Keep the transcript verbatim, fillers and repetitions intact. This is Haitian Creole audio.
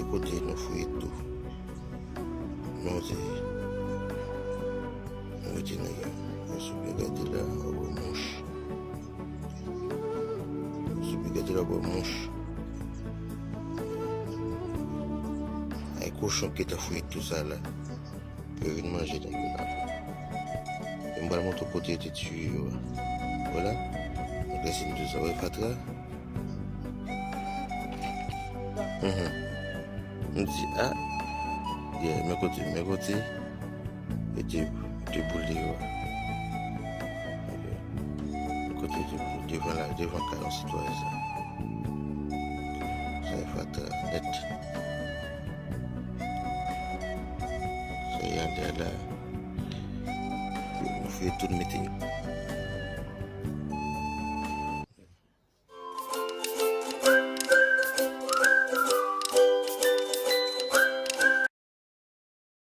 Kote nou fouye tou. Nou te, nou te nan yon. Sou pe gade la, w ap wè mouch. Sou pe gade la, w ap wè mouch. Ay kochon ki ta fouye tou sa la. Pou yo vin manje nan moun nan. E m pral montre w kote yo te tiye yo a. Vwala. Donk, lè se m di w sa, wè fatra. Mhm. M di, a, yeah, men kote, men kote, yo te, yo te boule yo a. Ok. Men kote yo te boule, devan la, devan kay yon sitwayen sa. Sa e fatra nèt. Sa e andè la. Nou fouye tout mete.